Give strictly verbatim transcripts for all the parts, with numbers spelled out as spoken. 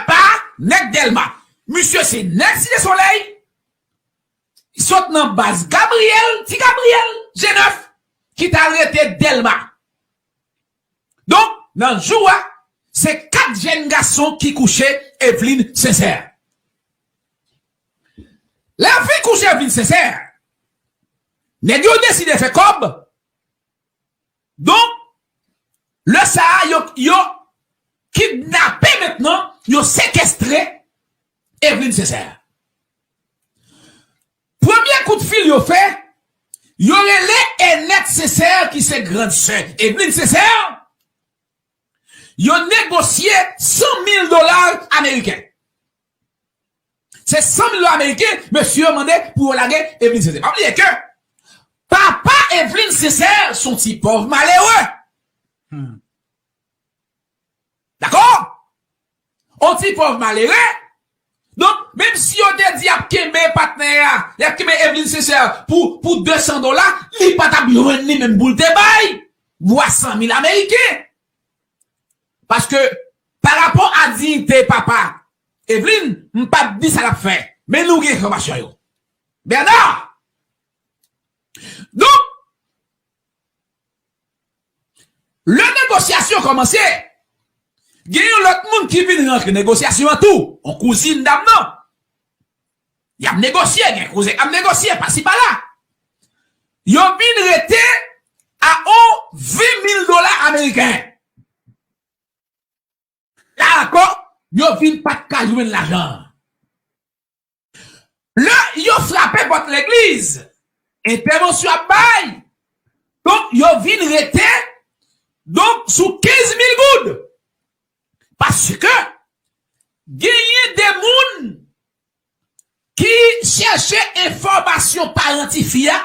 pa nèg Dèlma. Misye se nèg Site Solèy. Sot nan baz Gabriyèl, Ti Gabriyèl, G nèf, ki t al rete Dèlma. Donk, nan jou a, se kat jèn gason ki kouche Evelyne Sincère. Lè yo fin kouche Evelyne Sincère, nèg yo deside fè kòb. Donk, lè sa a, yo, yo kidnape mentnan, yo sekestre Evelyne Sincère. Premye kout fil yo fè, yo rele Enette Sincère ki se grann sè Evelyne Sincère, yo negosye san mil dola ameriken. Se san mil dola ameriken, mesye yo mande pou yo lage Evelyne Sincère. Pa bliye ke papa Evelyne Sincère se yon ti pòv malere. Dakò? Yon ti pòv malere. Donk, menm si yo te di y ap kenbe patnè a, y ap kenbe Evelyne Sincère pou, pou de san dola, li pa t ap jwenn li menm pou l te bay vwa san mil ameriken. Paske, pa rapò a diyite papa Evelyne, m p ap di sa l ap fè. Men nou gen enfòmasyon yo. Bernard! Donk, lè negosyasyon kòmanse, gen yon lòt moun ki vin rantre negosyasyon an tou, yon kouzin dam nan. Y ap negosye, gen kouzin k ap negosye, pasi pala. Yo vin rete a yon ven mil dola ameriken. La ankò, yo vin pa t ka jwenn lajan an. Lè yo frape pòt legliz, entèvansyon ap bay. Donk, yo vin rete, donk, sou kenz mil goud. Paske genyen de moun ki chèche enfòmasyon paran tifi a,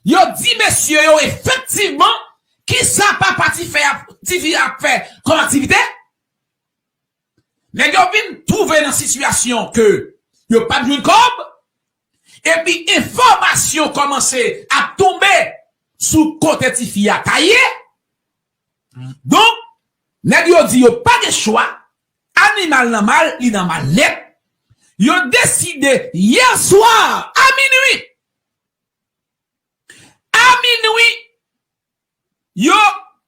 yo di mesye yo efektivman kisa papa tifi a, tifi a ap fè kòm aktivite. Nèg yo vin twouve nan sitiyasyon ke yo p ap jwenn kòb, epi enfòmasyon kòmanse ap tonbe sou kote tifi a ta ye. Donk, nèg yo di yo pa gen chwa, animal nan mal, li nan mal nèt. Yo deside yè swa a minwi, a minwi, yo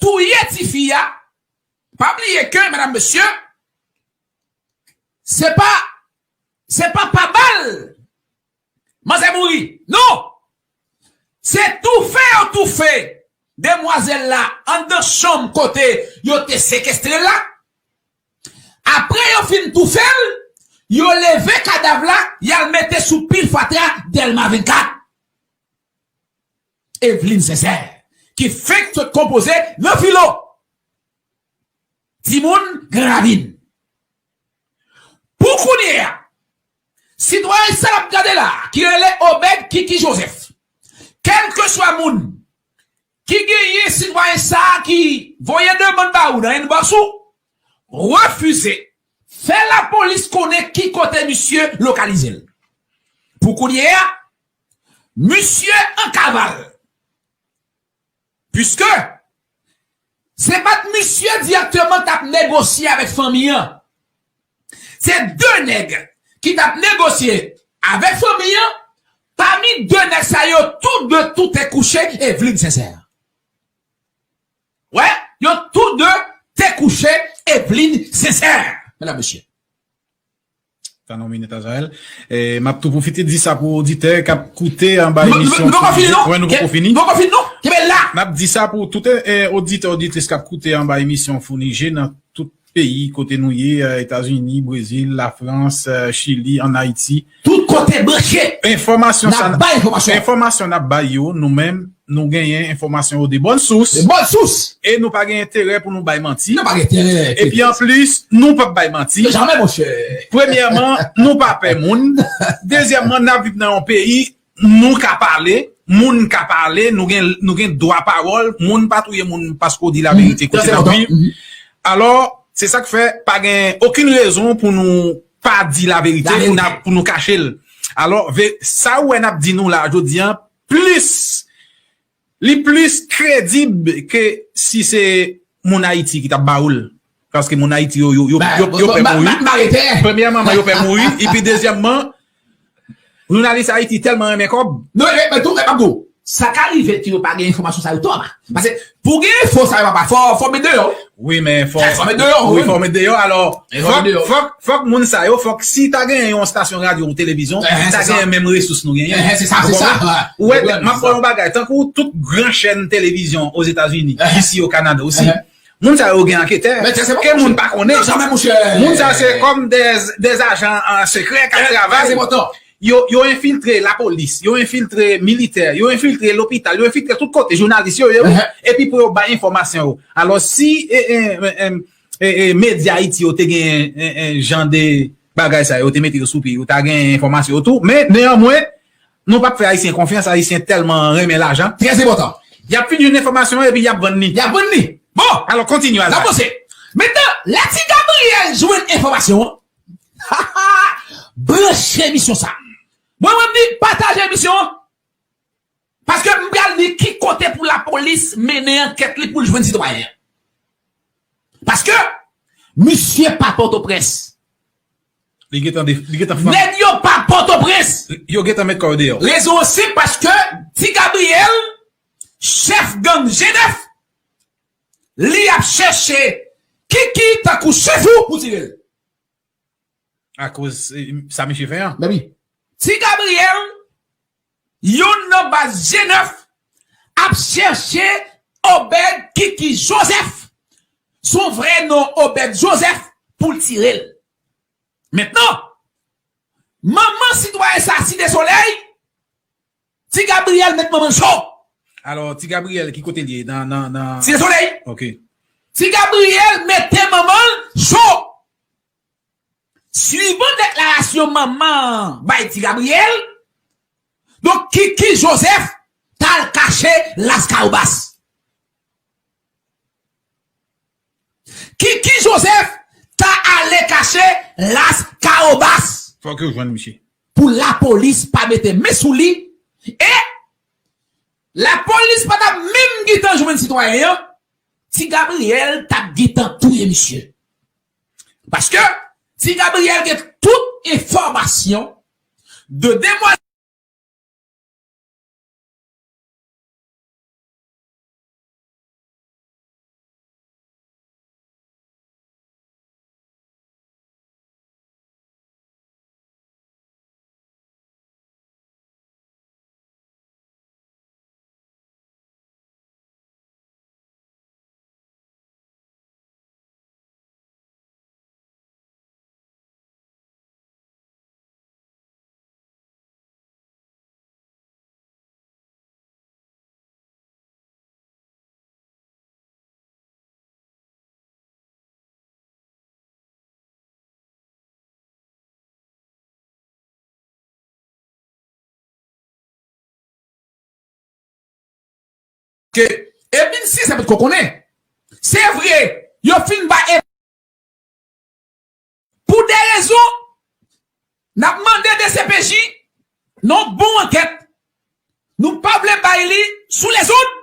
touye tifi a. Pa bliye ke, medam, mesye, se pa, se pa pa bal manzè mouri. Non! Se toufe yo toufe demwazèl la anndan chanm kote yo te sekestre l la. Apre yo fin toufe l, yo leve kadav la, y al mete sou pil fatra Dèlma vennkat. Evelyne Sincère, ki fenk sot konpoze nan filo. Timoun Gran Ravin. Pou kounye a, sitwayen sa n ap gade la, ki rele Obed Kiki Joseph, kèlkeswa moun ki genyen sitwayen sa a ki voye demann ba ou nan inbox ou, refize, fè lapolis konnen ki kote misye lokalize l. Pou kounye a, misye an kaval. Piske se pa t misye dirèkteman t ap negosye avèk fanmi an. Se de nèg ki t ap negosye avèk fanmi an. Pami de nèg sa yo, tou de tou te kouche Evelyne Sincère. Wè, yo tou de te kouche Evelyne Sincère, medam, mesye. Tann yon minit, Azrael. E, m ap tou pwofite di sa pou oditè k ap koute anba emisyon. Nou poko fini, non? Wè, nou poko fini. Nou poko fini, non? Kenbe la! M ap di sa pou tout, e, oditè, oditris k ap koute anba emisyon Founi Je nan tout peyi kote nou ye, e, Etazini, Brezil, Lafrans, e, Chili, ann Ayiti. Tout kote branche. Enfòmasyon sa, n ap bay enfòmasyon. Enfòmasyon n ap bay yo, nou menm, nou genyen enfòmasyon yo de bòn sous. De bòn sous. E nou pa gen enterè pou nou bay manti. Nou pa gen enterè. Epi anplis, nou p ap bay manti. Jamè, monchè. Premyèman, nou pa pè moun. Dezyèmman, n ap viv nan yon peyi, nou ka pale, moun ka pale, nou gen, nou gen dwa pawòl, moun pa touye moun paske w di laverite kote n ap viv. Alò, se sa k fè pa gen okenn rezon pou nou pa di laverite, pou n ap, pou nou kache l. Alò, ve-, sa ou wè n ap di nou la, jodi a, plis, li plis kredib ke si se moun Ayiti ki t ap ba ou l. Paske moun Ayiti yo, yo, yo, yo, yo pè mouri. Premyèman, yo pè mouri. Epi dezyèmman, jounalis Ayiti tèlman renmen kòb. Non, men, men tou, men m ap di w, sa ka rive ke yo pa gen enfòmasyon sa yo twòp. Paske pou gen enfo sa yo papa, fò, fò met deyò. Wi, men fò, fò met deyò, wi, fò met deyò. Alò, fòk, fòk, fòk moun sa yo, fòk si ta gen yon stasyon radyo ou televizyon, ta gen menm resous nou genyen. Se sa, se sa. Ou wè, m ap pran yon bagay, tankou tout gran chèn televizyon Ozetazini, isi o Kanada osi. Moun sa yo gen anketè. Ke moun pa konnen. Moun sa se kòm de, de ajan sekrè k ap travay. Yo, yo enfiltre lapolis, yo enfiltre militè, yo enfiltre lopital, yo enfiltre tout kote, jounalis yo, yo, epi pou yo bay enfòmasyon yo. Alò, si e, e, e, e, e, medya Ayiti yo te gen e, e, jan de bagay sa yo, te mete yo sou pye, yo ta gen enfòmasyon yo tou. Men, neyanmwen, nou p ap fè Ayisyen konfyans, Ayisyen tèlman renmen lajan. Trè enpòtan. Y ap fin jwenn enfòmasyon an epi y ap vann li. Y ap vann li. Bon, alò, kontinye, Azay. N ap panse. Mentnan, lè Ti Gabriyèl jwenn enfòmasyon an, branche emisyon sa. Mwen, mwen, m di, pataje emisyon an. Paske m pral di ki kote pou lapolis mennen ankèt li pou l jwenn sitwayen an. Paske misye pa Pòtoprens. Li gentan de-, li gentan fann. Nèg yo pa Pòtoprens. Yo gentan met kò yo deyò. Rezon an senp, paske Ti Gabriyèl, chèf gang G nèf, li ap chèche Kiki tankou chèf ou pou tire l. Akoz, eh, sa misye fè an. Baby. Ti Gabriyèl, youn nan baz G nèf, ap chèche Obed Kiki Joseph, son vrè non Obed Joseph, pou l tire l. Mentnan, manman sitwayen sa, Site Solèy, Ti Gabriyèl met manman l cho. Alò, Ti Gabriyèl, ki kote l ye? Nan, nan, nan Site Solèy. Ok. Ti Gabriyèl mete manman l cho. Swivan deklarasyon manman an bay Ti Gabriyèl, donk, Kiki Joseph t al kache Las Kawobas. Kiki Joseph ta ale kache Las Kawobas. Fòk yo jwenn misye. Pou lapolis pa mete men sou li, e lapolis pa t ap menm gentan jwenn sitwayen an, Ti Gabriyèl t ap gentan touye misye. Paske Ti Gabriyèl gen tout enfòmasyon de demwazèl. Ke Evelyne Sincère potko konnen. Se vre, yo fin ba Evelyne pou de rezon, n ap mande D C P J nan yon bon ankèt. Nou pa vle bay li sou lezòd.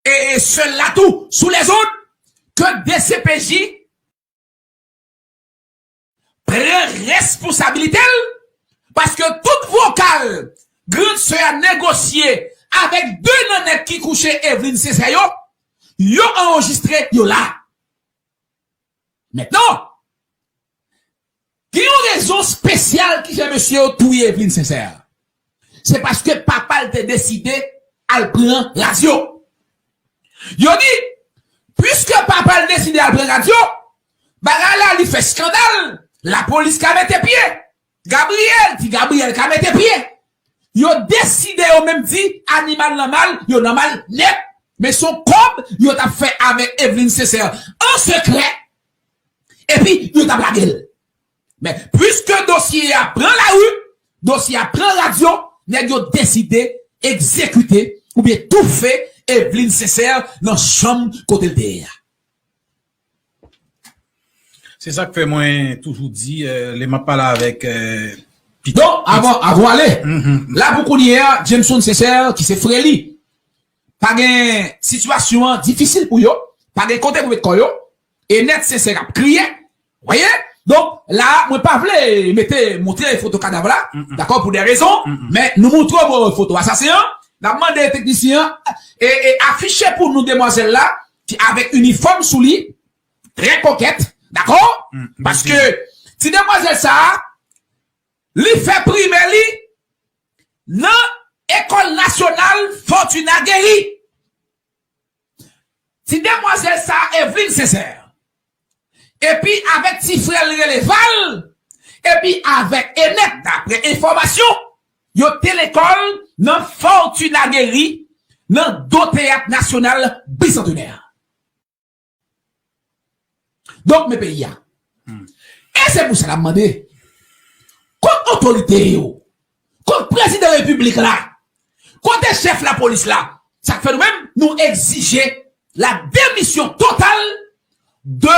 E, e sèl la tou, sou lezòd, ke D C P J pran responsabilite l, paske tout vokal grann sè a negosye avèk de nan nèg ki kouche Evelyne Sincère yo, yo anrejistre, yo la. Mentnan, gen yon rezon espesyal ki fè mesye yo touye Evelyne Sincère. Se paske papa l te deside al pran radyo. Yo di, piske papa l deside al pran radyo, bagay la li fè eskandal, lapolis ka mete pye. Gabriyèl, Ti Gabriyèl ka mete pye. Yo deside yo menm di animal nan mal, yo nan mal nèt. Men se yon kòb yo t ap fè avèk Evelyne Sincère an sekrè. Epi yo t ap lage l. Men, piske dosye a pran lari, dosye a pran radyo, nèg yo deside egzekite oubyen toufe Evelyne Sincère nan chanm kote l te ye a. Se sa k fè mwen toujou di, eh, lè m ap pale avèk, eh, pitit. Donk, avan, avan ale, la pou kounye a, Jameson Sincère, ki se frè li, pa gen, sitiyasyon an difisil pou yo, pa gen kote pou met kò yo, Enèt Sensè ap kriye. Voyez? Donk, la, mwen pa vle mete, montre foto kadav la, dakò, pou de rezon, men nou montre w foto asasen an, n ap mande teknisyen an, e, e afiche pou nou demwazèl la, ki avèk inifòm sou li, trè kokèt, dakò? Paske ti demwazèl sa a, li fè primè li nan Ekòl Nasyonal Fortune Aguerri. Ti demwazèl sa a, Evelyne Sincère, epi avèk ti frè l rele Val, epi avèk Enèt, daprè enfòmasyon, yo te lekòl nan Fortune Aguerri, nan do Teyat Nasyonal Bisantenè. Donk, men peyi a. E se pou sa n ap mande, kot otorite yo, kot prezidan repiblik la, kote chèf lapolis la, sa k fè nou menm, nou egzije la demisyon total de